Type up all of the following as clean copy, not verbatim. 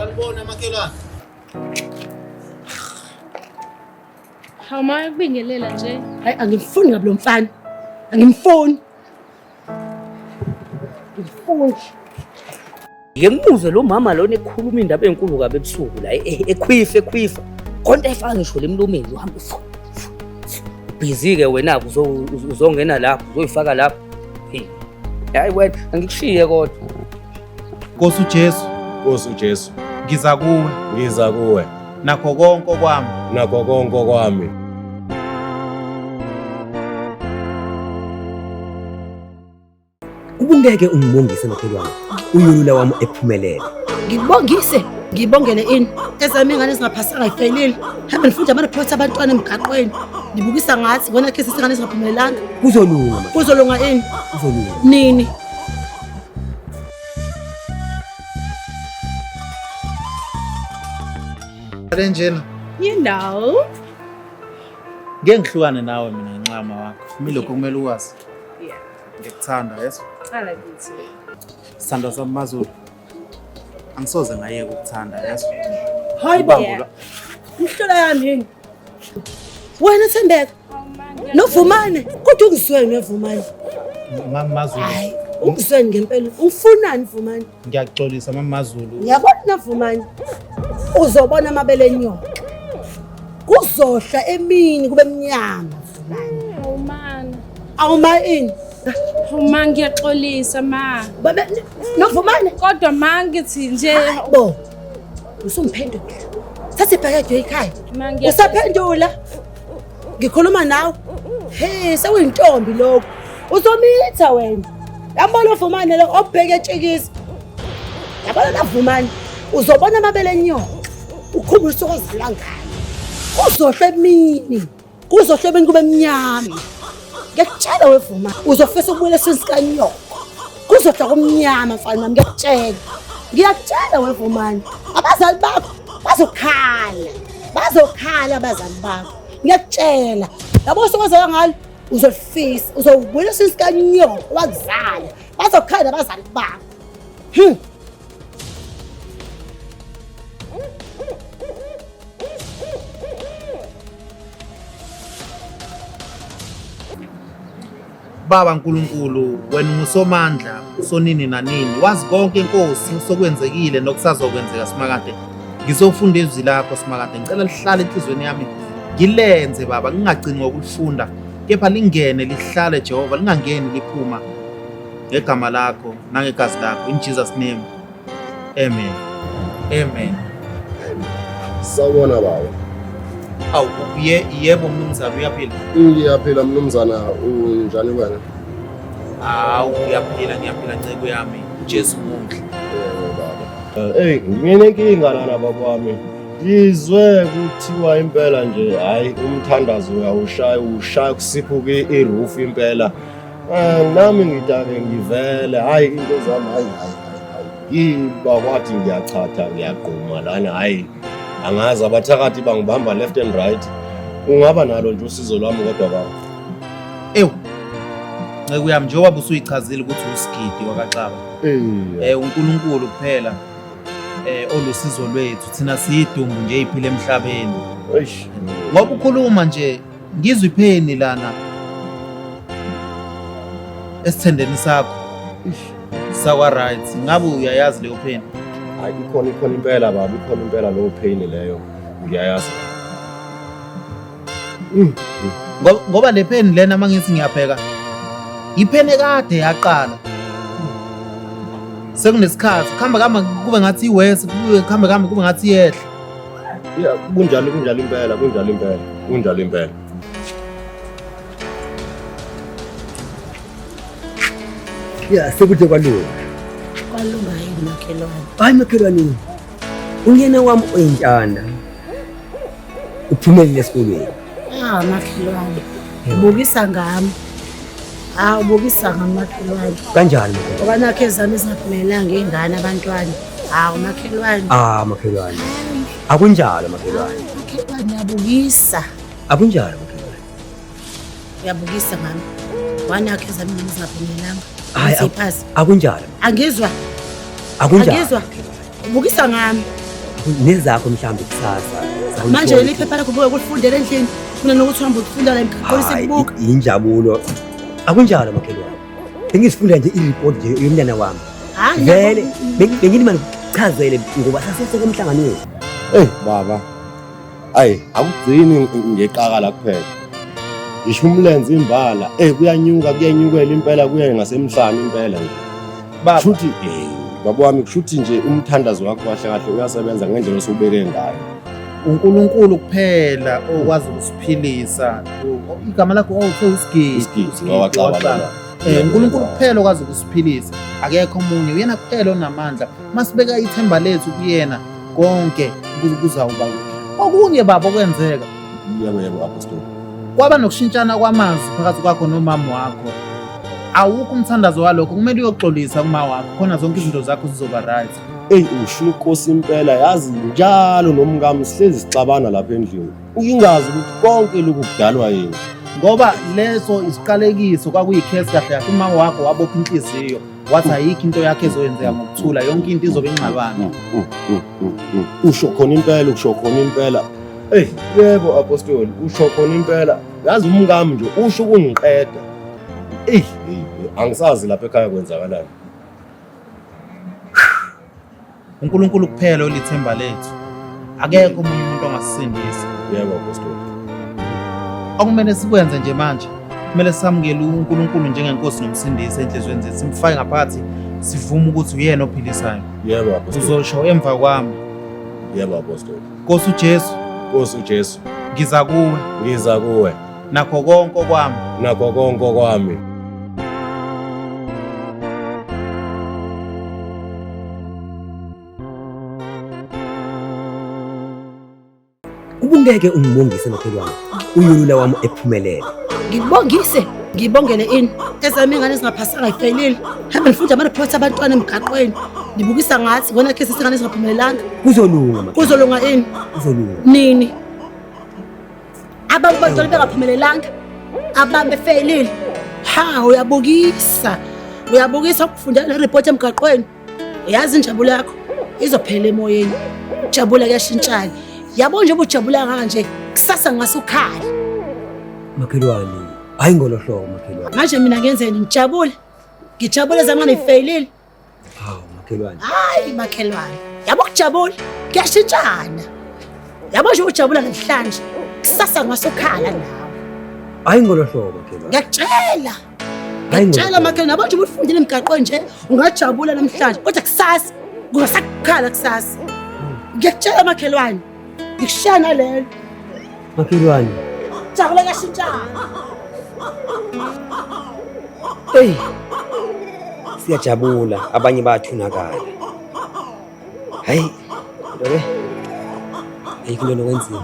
Sanibona makhelwane. Hawu ma kubingelela nje. Hayi angimfuni ngabe lo mfana. Angimfuni. Ngimfuni. Ngike ngimuzwe lo mama lona ekhuluma indaba enkulu kabi ebusuku la ekhwifa ekhwifa. Konke efaka ngisho lemlomeni uhamba fu. Busy ke wena uzongena lapho uzoyifaka lapho. Hey. Hayi wena angikushiye kodwa. Nkosi uJesu, Nkosi uJesu, ngiza kuwe ngiza kuwe nakho konke okwami. nakho konke okwami. Ubungeke ungibongise makhelwane, uyulula wami ephumelele. Ngikubongise, ngibongele ini? Ezami ingane ezingaphasanga ifeyilile. Hambe nifunda ama-report abantwana emgaqweni. Nibukisa ngathi wena khesi isingane ezingaphumelelanga. Kuzolunga makhelwane, Kuzolunga ini? kuzolunga. Nini? Lenjena. You know. Ngeke ngihlukane nawe mina ngenxa yama wakho. Mina lokho kumele ukwazi. Yeah. Ngikuthanda, yes. I like you too. Sithandwa sami Mazulu. Angisoze ngayeka ukuthanda, yes. Hayi bo. Yeah. Imhlola yami yini? Wena Thembeka. Novumane, kodwa ungizweni wevumane. Mama Mazulu. Hayi, ungizweni ngempela. Ufunani Vumane? Ngiyaxolisa Mama Mazulu. Ngiyabona Vumane. Uzobona amabele enyoka. Kuzohla emini kube mnyama Vumane. Hawu man. Awuma ini? Hawu ma ngiyaxolisa ma. Babe Novumane. Kodwa ma ngithi nje Bo. Usumphendula. Thatha ibhakede ekhaya. ma ngiya Usaphendula? Ngikhuluma nawe. Hey, sewuyintombi lokho. Uzomitha wena. Yabona uvumane lo obheke etshikisa. Yabona lavumane. Uzobona amabele enyoka. Ukhumbule usuku ozalwa ngalo. Kuzohla emini. Kuzohla emini kube mnyama. Ngiyakutshela wevuma. Uzofisa ukubuyela esweni sikanyoko. Kuzohla kumnyama mfana wami ngiyakutshela. Ngiyakutshela wevumane. Abazali bakho bazokhala. Bazokhala abazali bakho. Ngiyakutshela. Yabo usuku ozalwa ngalo uzolifisa, uzobuyela esweni sikanyoko wakuzala. Bazokhala abazali bakho. Baba Nkulunkulu, wena ungusomandla, usonini nanini. Wazi konke Nkosi osokwenzekile nokusazokwenzeka simakade. Ngizofunda izwi lakho simakade. Ngicela lihlale enhliziyweni yami. Ngilenze Baba, ngingagcini ngokulifunda, kepha lingene lihlale Jehova, lingangeni liphuma. Ngegama lakho nangegazi lakho in Jesus name. Amen. Amen. Sawubona baba. Awu ye yebo mnumzane uyaphila. Ngiyaphila mnumzana, unjani wena? Awu uyaphila ngiyaphila nceku yami. uJesu muhle. Yebo baba. Hey, nginenkinga lana baba wami. Ngizwe kuthiwa impela nje hayi umthandazo uyawushaya ushaya kusiphuke iroof impela. Nami ngidake ngivele hayi into zami hayi hayi hayi. Ngiba kwathi ngiyachatha ngiyagquma lana hayi. Angazi abathakathi bangibamba left and right. Ungaba nalo nje usizo lwami kodwa baba. Ewu. Nceku yami njengoba usuyichazile ukuthi usigidi wakaXaba. uNkulunkulu kuphela olusizo lwethu thina siyidumbu nje iphila emhlabeni. Eish. Ngoba ukhuluma nje ngizwe ipheni lana esithendeni sakho. Sakwa right. Ngabe uyayazi leyo pheni? Hayi ikhona ikhona impela baba, ikhona impela leyo pain leyo. Ngiyayazi. Ngoba le pheni lena mangithi ngiyabheka ipheni ekade yaqala. Sekunesikhathi kuhamba kuhamba kube ngathi iwesi, kube kuhamba kuhamba kube ngathi iyehla. Yeah, kunjalo kunjalo impela, kunjalo impela, kunjalo impela. Ya, sekude kwalunga. Kwalunga yini makhelwane? Hayi makhelwane, unyana wami oyintana uphumelele esikolweni. Ah, makhelwane. Ubukisa ngami. Ah, ubukisa ngami makhelwane. Kanjani makhelwane? Ngoba nakho ezami ezingaphumelelanga iy'ngane abantwana. Hawu makhelwane. Ah makhelwane. Akunjalo makhelwane. Makhelwane uyabukisa. Akunjalo makhelwane. Uyabukisa ngami. Wanakho ezami ingane ezingaphumelelanga. Hayi, Ziphasi. Akunjalo. Angizwa. Akunjalo. Angizwa. Ubukisa ngami. Nezakho mhlawumbe kusasa. Manje leli phepha lakho ubuye kulifundela endlini kunanokuthi uhambe ukufunda la emgaqweni sikubuka. Injabulo. Akunjalo makhelwane. Bengizifunda nje i-report nje yomntana wami. Vele bengithi manje kuchazele ngoba saseseke emhlanganweni. Hey baba. Ayi akugcini ngeqaka kuphela. Ngisho umlenze imbala, kuyanyuka kuyanyukela impela kuye ngasemhlane impela nje. Baba shuthi baba wami kushuthi nje umthandazo wakho kahle kahle uyasebenza ngendlela osubeke ngayo. uNkulunkulu kuphela okwazi ukusiphilisa. Igama lakho uSigidi. uNkulunkulu kuphela okwazi ukusiphilisa. Akekho omunye, uyena kuphela onamandla. Masibeka ithemba lethu kuyena konke kuzawuba kuhle. Okunye baba okwenzeka. Yebo yebo Apostle. Kwaba nokushintshana kwamazwi phakathi kwakho nomama wakho. Awukho umthandazo walokho, kumele uyoxolisa kuma wakho khona zonke izinto zakho zizoba right. Ey usho inkosi impela yazi njalo nomkami sihlezi sixabana lapha endlini. Ukingazi ukuthi konke lokhu kudalwa yini. Ngoba leso isiqalekiso kwakuyikhesi kahle kahle uma wakho wabopha inhliziyo wathi ayikho into yakhe ezoyenzeka ngokuthula, yonke into izobe ingxabano. Usho khona impela, usho khona impela. Ey yebo Apostle, usho khona impela. Yazi umkami nje usho ukungiqeda. Ey angisazi lapha ekhaya kwenzakalani. uNkulunkulu kuphela olithemba lethu. Akekho omunye umuntu ongasisindisa. Yebo Apostle. Okumele sikwenze nje manje, kumele samukele uNkulunkulu njengenkosi nomsindisi enhliziyweni zethu, simfake ngaphakathi, sivume ukuthi uyena ophilisayo. Yebo Apostle. Uzosho emva kwami. Yebo Apostle. Nkosi uJesu, Nkosi uJesu, ngiza kuwe. Ngiza kuwe. Nakho konke okwami. Nakho konke okwami. Ubungeke ungibongise makhelwane, uyolula wami ephumelele. Ngikubongise, ngibongele ini? Ezami ingane ezingaphasanga ifelile. Hambe nifunda ama-report abantwana emgaqweni. Nibukisa ngathi ngona khesi isingane ezingaphumelelanga. Kuzolunga makhelwane. Kuzolunga ini? Kuzolunga. Nini? Abantu bantwana bengaphumelelanga, abantu befelile. Ha, uyabukisa. Uyabukisa ukufunda le report emgaqweni. Uyazi injabulo yakho izophela emoyeni. Jabula kuyashintshana. Yabo nje ubujabula kanje kusasa ngasukhala. Makhelwane, hayi ngolohlobo makhelwane. Manje mina ngenzeni ngijabule? Ngijabule zamane ngifeyilile. Hawu makhelwane. Hayi makhelwane. Yabo kujabula kuyashintshana. Yabo nje ujabula namhlanje kusasa ngasukhala nawe. Hayi ngolohlobo makhelwane. Ngiyakutshela. Ngiyakutshela makhelwane, yabo nje ubufundile emgaqweni nje ungajabula namhlanje kodwa kusasa kungasakukhala kusasa. Ngiyakutshela makhelwane. Ngikushaya lelo. Makhelwane. Jabula kashintshana. Hey. Siyajabula abanye bayathunakala. Hayi, ndoke. Ayikho into nokwenziwa.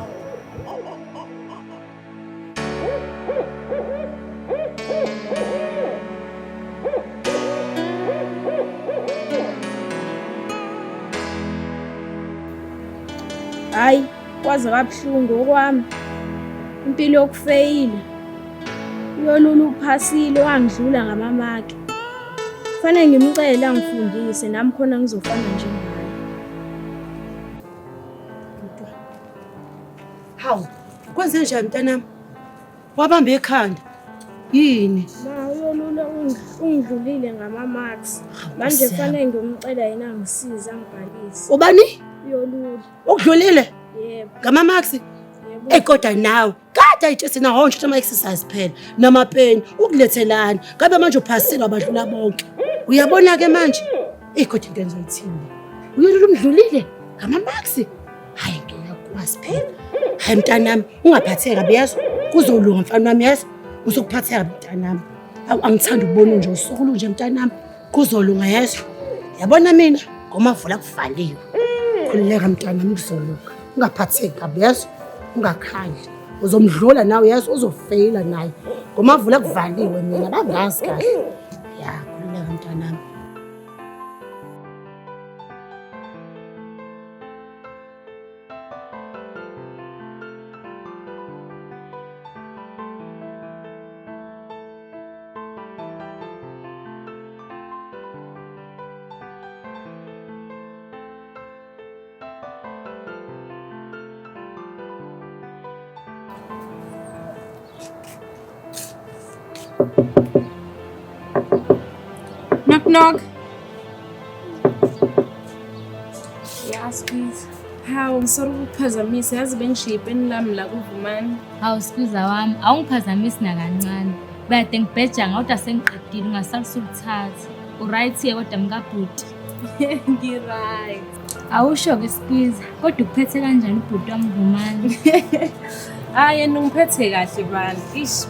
Hayi, kwaze kwabuhlungu okwami. Impilo yokufeyila. Uyolula uphasile wangidlula ngamamaki. Kufanele ngimcele angifundise nami khona ngizofana njengaye. Hawu, kwenze njani mntanami? Wabamba ekhanda. Yini? Ma, uyolula ungidlulile ngama-marks. Manje kufanele ngiyomcela yena angisize angibhalise. Ubani? Uyolula. Ukudlulile? Yebo. Ngama-marks? Yebo. Ey kodwa nawe kade ayitshese na honje ama exercise phela namapeni ukulethelana ngabe manje uphasile wabadlula bonke. Uyabona ke manje? Ey kodwa into engizoyithini? Uyolula umdlulile ngama-marks? Hayi ngiyakwazi phela. Hayi mntanami ungaphatheka biyazwa. Kuzolunga mfana wami yazi. Usukuphatheka mntanami. Awu angithandi ukubona nje usuku nje mntanami. Kuzolunga yazi. Yabona mina ngomavula kuvaliwe. Khululeka mntanami kuzolunga. Ungaphatheki kabi yazi. Ungakhali. Uzomdlula nawe yazi uzofeyila naye. Ngomavula kuvaliwe mina bangazi kahle. Ya khululeka mntanami. Knock knock. Yes, please. Hawu, ngisorry ukukuphazamisa. Yazi bengishiye ipeni lami la kuVumani. Hawu Skwiza wami, awungiphazamisi nakancane. Kade ngibheja kodwa sengiqedile ungasali usulithatha. Uright-ke kodwa mkabhuti. Ngi-right. Awusho-ke Skwiza, kodwa ukuphethe kanjani ubhuti wami Vumani? Hayi yena ungiphethe kahle bani. Ish.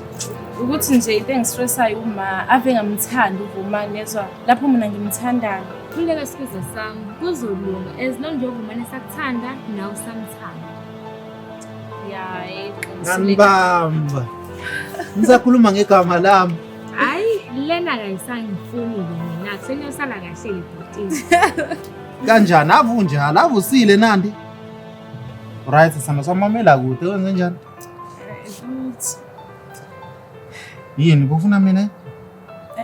Ukuthi nje into engistressayo uma ave ngamthandi uVumani yezwa lapho mina ngimthandayo. Khululeka Skwiza sami, kuzolunga as long nje uVumani esakuthanda nawe usamthanda. Ya, eqinisile. Nganibamba. Ngisakhuluma ngegama lami. Hayi, lena kayisangifuni-ke mina, seniyosala kahle ebhutini. Kanjani avunjalo avusile Nandi. Right sithando samamela kude wenze njani? Ukuthi Yini bufuna mina?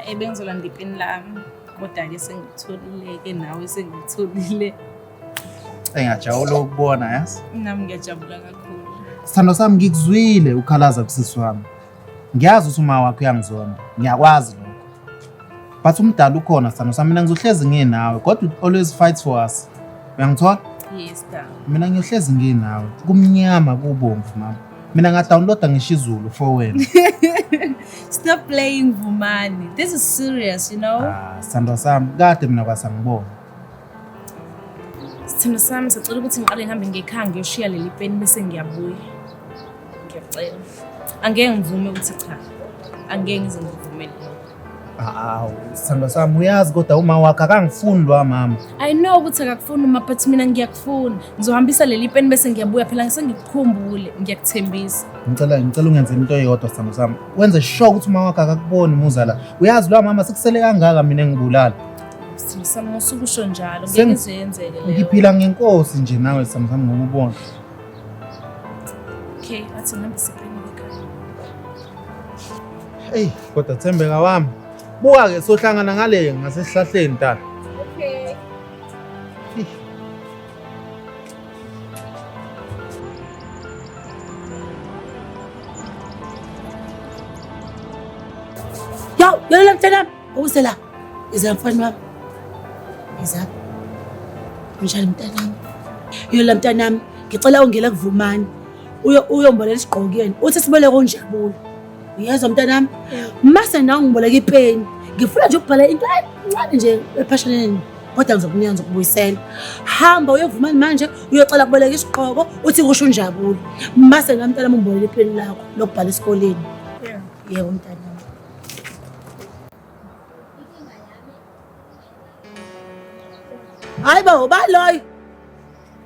eh bengizolanda ipeni lami. Kodwa-ke sengikutholile-ke nawe sengikutholile. Engajabula ukubona yazi. Nami ngiyajabula kakhulu. Sithando sami ngikuzwile ukhalaza kusisi wami. Ngiyazi ukuthi uma wakho uyangizonda. Ngiyakwazi lokho. But umdala ukhona sithando sami mina ngizohlezi nginawe. God will always fight for us. Uyangithola? Yes, darling. Mina ngiyohlezi nginawe. Kumnyama kubomvu mama. Mina ngadownloada ngisho izulu for wena. Stop playing Vumani. This is serious, you know? Ah, sithandwa sami kade mina kwasangibona. Sithando sami sacela ukuthi ngiqale ngihambe ngekhaya ngiyoshiya leli peni bese ngiyabuya. Ngiyacela. Angeke ngivume ukuthi cha. Angeke ngize ngivumele lokho. Hawu, sithandwa sami uyazi kodwa uma wakho akangifuni lo mama. I know ukuthi akakufuni uma but mina ngiyakufuna. Ngizohambisa leli peni bese ngiyabuya phela ngisengikukhumbule, ngiyakuthembisa. Ngicela ungenze into eyodwa sithandwa sami. Wenze sure ukuthi uma wakho akakuboni muza la. Uyazi lo mama sekusele kangaka mina engibulala. Sithando sami musuke usho njalo, ngeke ize yenzeke leyo. Ngiphila ngenkosi nje nawe sithandwa sami ngokubona. Okay, athi ngihambise ipeni ekhaya. Hey, kodwa Thembeka wami. Buka ke sohlangana ngale ngasesihlahleni tata. Okay. Yo, yolela mntanami, awuse la. Iza mfana wami. Iza. Unjani mntanami? Yolela mntanami, ngicela ungele kuVumani. Uyomboleka isigqoko kuyena. Uthi siboleke uNjabulo. Uyezwa mntanami? Mase nawe ngiboleka ipeni. Ngifuna nje ukubhala into encane nje ephashaneni. Kodwa ngizokunika ngizokubuyisela. Hamba uyoVumani manje uyocela kuboleka isigqoko uthi kusho uNjabulo. Mase nawe mntanami ungiboleka ipeni lakho lokubhala esikoleni. Yebo mntanami. Hayi bo, ubani loyo?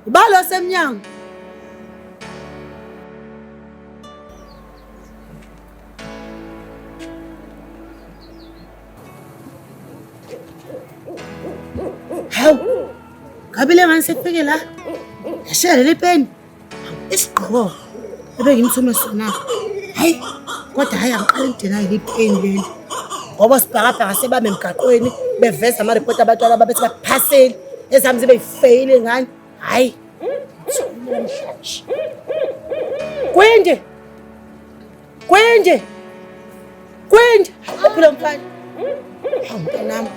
Ubani lo semnyango? Hawu, ngabe le ngane sefike la? Yashiya leli peni. Isigqoko ebengimthume sona. Hayi, kodwa hayi angiqale ngidinaye leli peni leli. Ngoba sibhakabhaka sebame emgaqweni beveza amaripoti abantwana babethi baphaseli ezami zibe yifeyile ngane. Hayi. Namhlanje. Kwende. Kwende. Kwende. Uphila mfana. Hawu mntanami.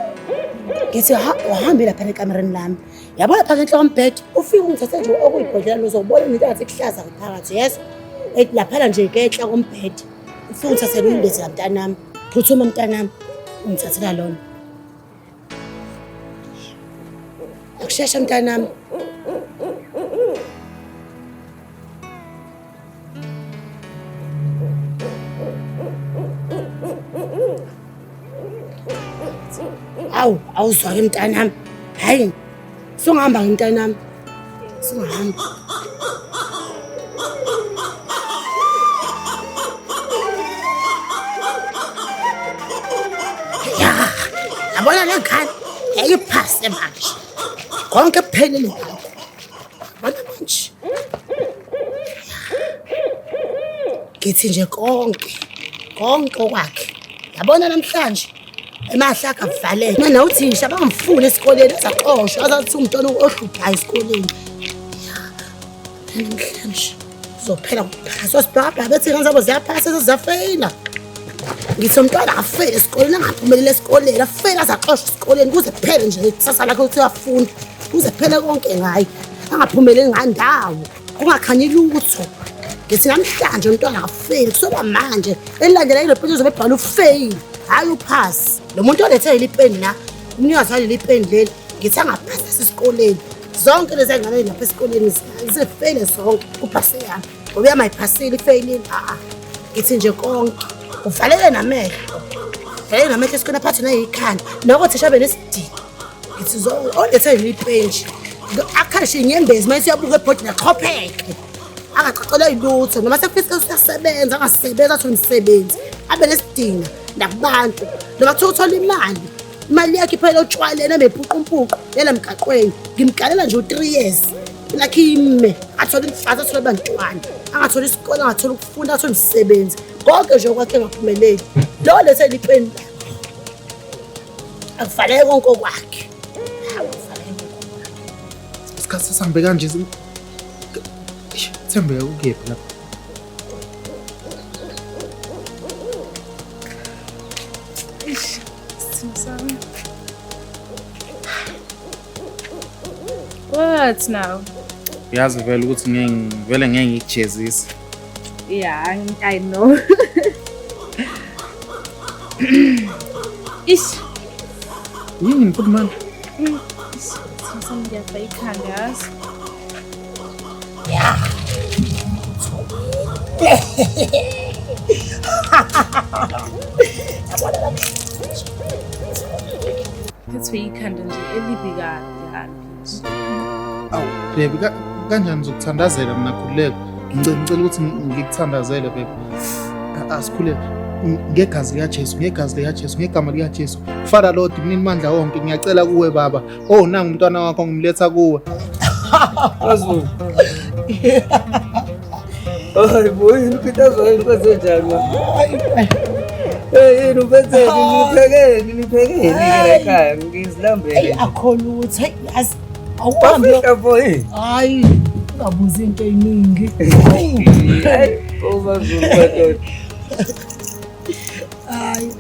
Ngithi uhambe lapha ekamereni lami. Yabona phakathi enhloko yombhede ufike ungithathe nje okuyibhodlela uzobona into engathi kuhlaza ngaphakathi yes. Ethi laphana nje kenhla kombhede. Ufike ungithathele umlezi mntanami. Phuthuma mntanami. Ungithathela lona. Akushesha mntanami. Awu, awuzwa-ke mntanami. Hhayi, sungahamba-ke mntanami. Sungahamba. Ya, yabona le ngane yayiphase manje. Konke kuphelile ngakho. Yabona manje. Ngithi nje konke, konke okwakhe. Yabona namhlanje emahlaka avaleke. Mina uthisha bangifuni esikoleni azaxoshwa azathi umntwana ohluphayo esikoleni. Ya, namhlanje uzophela kuphasa. Sibhakabhaka bethi ingane zabo ziyaphasa seziyafeyila. Ngithi umntwana afele esikoleni angaphumeleli esikoleni, afele aze axoshwe esikoleni kuze kuphele nje ikusasa lakhe ukuthi uyafunda. Kuze kuphele konke ngaye. Angaphumeleli ngandawo, kungakhanyi lutho. Ngithi namhlanje umntwana akafeli kusoba manje. Elilandela ile peni uzobe ebhala ufail, hhayi uphasi. Lo muntu olethe leli peni la, umnikazi waleli peni leli, ngithi angaphasi esikoleni. Zonke lezi ngane lapha esikoleni zifele zonke kuphase yami. Ngoba uyamayiphasile ifeyilile. A-a. Ngithi nje konke. Uvalele namehlo. Uvalele namehlo esikoleni aphathwe nayikhanda. Noko thisha benesidingo. Ngithi olethe leli peni. Akhalishe inyembezi mase uyabuka ebhodini axhopheke. Angacacelwa yilutho noma sekufisa uyasebenza angasebenzi athole umsebenzi. Abe nesidingo nakubantu. Noma kuthiwa uthola imali. Imali yakhe iphela otshwaleni abe mpuqumpuqu yela emgaqweni. Ngimgalela nje u-3 years. Lakhe ime athole umfazi athole abantwana angatholi isikole angatholi ukufunda athole umsebenzi konke nje okwakhe engaphumeleli lo lethe lipeni akuvaleke konke okwakhe. Hawu, akuvaleke konke okwakhe. Isikhathi sesihambe kanje. Thembeka ukuyephi lapha? Eish, isithini sami. What now? Uyazi vele ukuthi ngeke vele ngeke ngikujezise. Yeah, I know. Ish. Yini mfuthu manje? Isithini sami ngiyafa ikhanda yazi. Phethwe ikhanda nje elibi kabi kabi nje. Awu baby kanjani ngizokuthandazela mina khululeka. Ngicela ukuthi ngikuthandazele baby. Asikhuleke ngegazi likaJesu, ngegazi likaJesu, ngegama likaJesu. Father Lord, mnini mandla wonke, ngiyacela kuwe baba. Oh nangu umntwana wakho ngimletha kuwe. Azulu. Hayi bo, yini ukhuthazwa yini kwenzenjani ma? Hey, yini uphatheni, niphekeni, niphekeni la ekhaya, ngizilambele. Eyi akho lutho. Hayi yazi awuhambe. Wafika bo yini? Hayi ungabuzi into eyiningi. Hayi, ubazulu madoda. Hayi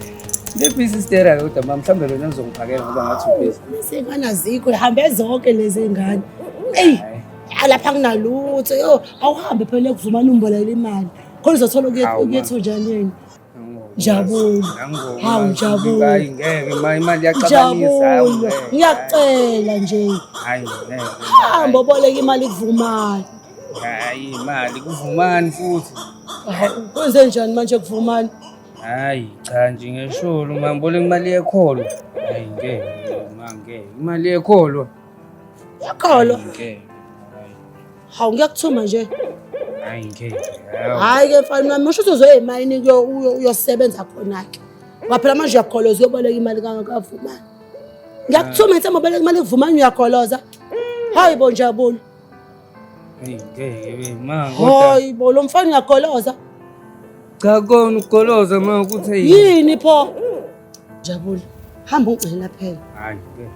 Le sister ke kodwa mama mhlawumbe wena uzongiphakela ngoba ngathi ubhizi. lezi ngane azikho hambe zonke lezi ngane. Eyi lapha kunalutho yo awuhambe phela ekuvumani umbolele imali. Khona uzothola Hawu, ma. ukuyethunjaneni. Njabulo. Hawu, Njabulo. Hayi ngeke ma imali iyaxabanisa. Hawu, Njabulo. ngeke. Ngiyacela nje. Hayi ngeke. Hamba uboleke imali kuvumani. Hayi imali kuvumani futhi. Hawu, Kwenze njani manje kuvumani? Hayi cha nje ngesholo uma ngiboleka imali yekholo. Hayi ngeke ma ngeke. Imali yekholo. Yakholo. Ngeke. Hawu ngiyakuthuma nje. Hayi ngeke. Hayi ke mfana wami usho ukuthi uzoya emayini uyosebenza khona ke. Ngoba phela manje uyakholoza uyoboleka imali kavumani. Ngiyakuthuma ngithi uboleka imali kuvumani uyakholoza. Hayi bo Njabulo. Hayi ngeke ma kodwa. Hayi bo lo mfana uyakholoza. Cha kona ukugoloza ma ukuthi hey. Yini pho? Njabulo. Hamba ungcela phela. Hayi ngeke.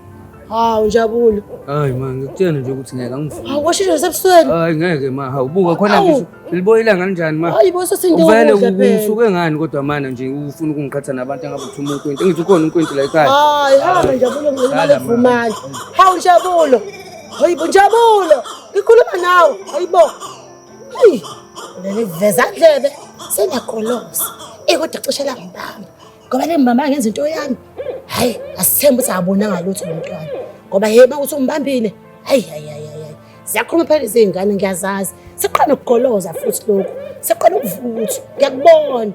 Hawu Njabulo. Hayi ma ngikutshela nje ukuthi ngeke angivumi. Hawu washisha sebusweni. Hayi ngeke ma hawu buka khona Awu. ngisho liboya ilanga kanjani ma. Hayi bo sesinde Vele ukudla phela. usuke ngani kodwa mana nje ufuna ukungiqhatha nabantu engabe uthuma unkwinti. Ngithi ukhona unkwinti la ekhaya. Hayi hamba Njabulo ngicela imali Hlala, ma. evumani. Hawu Njabulo. Hayi bo Njabulo. Ngikhuluma nawe. Hayi bo. Hayi. Leli veza ndlebe sengiyagoloza. Eh kodwa cishe la ngibamba. Ngoba le mama ngenza into yami. Hayi asithembe ukuthi abonanga lutho lo mntwana. Ngoba hey mawuthi umbambile. Hayi hayi hayi hayi. Ziyakhuluma phela izingane ngiyazazi. Seqala ukugoloza futhi lokhu. Seqala ukuvuthwa. Ngiyakubona.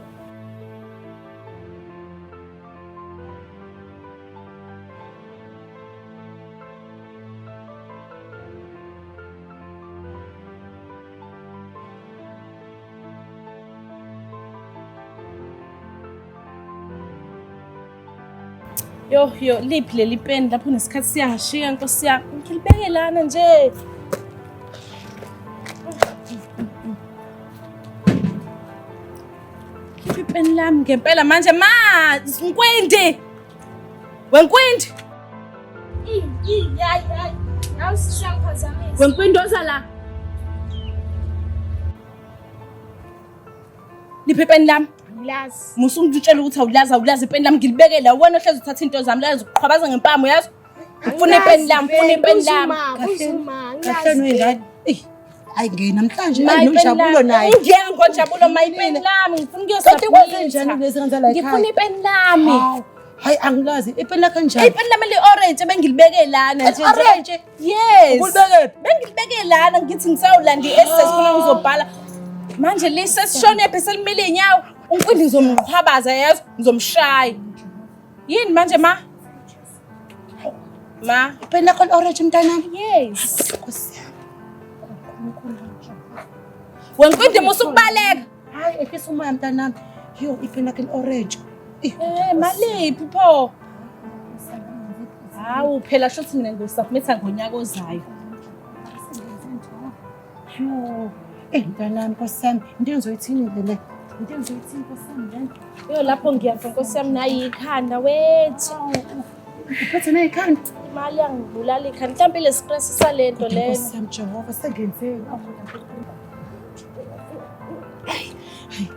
Yo yo liphi leli peni lapho nesikhathi siyangishiya nkosi yami. Ngilibeke lana nje. Khipha ipeni lami ngempela manje ma Nkwindi. Wenkwindi. Wenkwindi oza la. Liphi ipeni lami? Angilazi. Musa ungitshela ukuthi awulazi awulazi ipeni lami ngilibeke la wena ohlezi uthatha into zami la uzoqhwabaza ngempama uyazi? Ngifuna ipeni lami, ngifuna ipeni lami. Kahleni wengane. Eyi, hayi ngeke namhlanje Ma, hayi ipeni noNjabulo lami. naye. Ngiyeke ngoNjabulo ma ipeni lami ngifuna Kanti kwenze njani ukuyosubmitha. kulezi ngane zala ekhaya? Ngifuna ipeni lami. Hawu, Hayi angilazi. Ipeni lakho njani? Ipeni lami li-orange ebengilibeke lana nje. Orange? Yes. Ubulibekephi? Bengilibeke lana ngithi ngisawulanda i-essay khona ngizobhala. Manje lisesishonephi selimile iy'nyawo. Unkwindi ngizomqhwabaza yazi ngizomshaya. Yini manje ma? Ma. Ipeni lakho li-orange mntanami? Yes. Nkosi yami. Wenkwindi musa ukubaleka. Hayi ehlisa umoya mntanami. Yo, ipeni lakho li-orange. Eh maliphi pho? Hawu phela shuthi mina ngiyosubmitha ngonyaka ozayo. Yo, eh mntanami Nkosi yami, into engizoyithini le le? Into engizoyithini Nkosi yami lena? Yo lapho ngiyafa Nkosi yami nayi ikhanda wethu. Uphethe neyikhanda? Imali yangibulala ikhanda. Mhlawumbe le stress salento lena. Nkosi yami Jehova, sengenzeni? Hayi, hayi,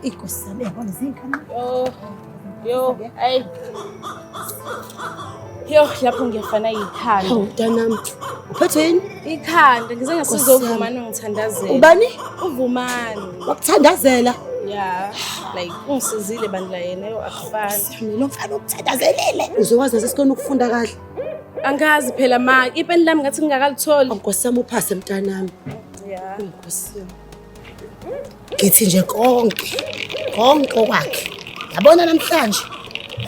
inkosi yami yabona zingane. Yo, yo, ayi. Yo, lapho ngiyafana ikhanda. Hawu mntanami, uphethwe yini? Ikhanda, ngize Nkosi ngasiza yami. uVumani ungithandazela. Ubani? UVumani. Wakuthandazela? Yeah, like ungisizile bandla yena yo akufani. Sami lo mfana ukuthandazelile. Uzokwazi nasesikoleni ukufunda kahle. Angazi phela ma, ipeni lami ngathi ngingakalitholi. Nkosi yami uphase mntanami. Yeah. Nkosi yami. Ngithi nje konke, konke okwakhe. Yabona namhlanje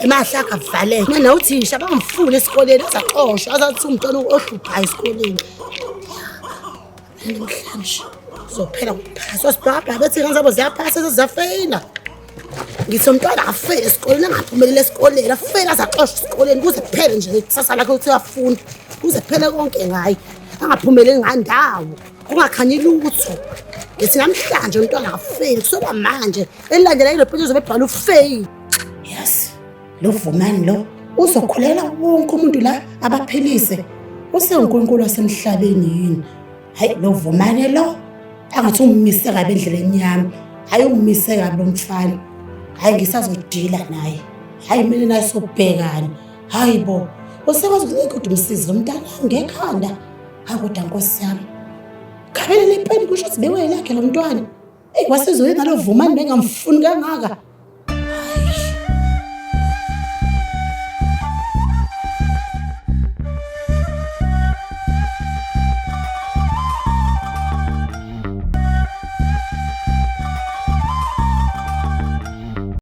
emahle akhe avaleke. Mina nawuthisha bangifuni esikoleni azaxoshwa azathi umntwana ohluphayo esikoleni. Namhlanje kuzophela ukuphasa osibhabha bethi ingane zabo ziyaphasa seziyafeyila. Ngithi umntwana akafeyile esikoleni angaphumeleli esikoleni afeyile azaxoshwa esikoleni kuze kuphele nje ikusasa lakhe ukuthi uyafunda kuze kuphele konke ngaye angaphumeleli ngandawo kungakhanyi lutho. Ngithi namhlanje umntwana akafeyili kusuka manje elilandela ilo page uzobe ebhala ufeyili. Yes, lo Vumani lo uzokhulela wonke umuntu la abaphilise. Usewunkulunkulu wasemhlabeni yini? Hayi lo Vumani lo angathi ungimise kabi endleleni yami. Hayi ungimise kabi lo mfana. Hayi ngisazodila naye. Hayi mina naye sobhekana. Hayi bo. Usekwazi ukuthi umsizi lo mntana ngekhanda. Hayi kodwa Nkosi yami. Khabele le peni kusho ukuthi bewelakhe lo mntwana. Eyi wasezwe ngalo Vumani bengamfuni kangaka.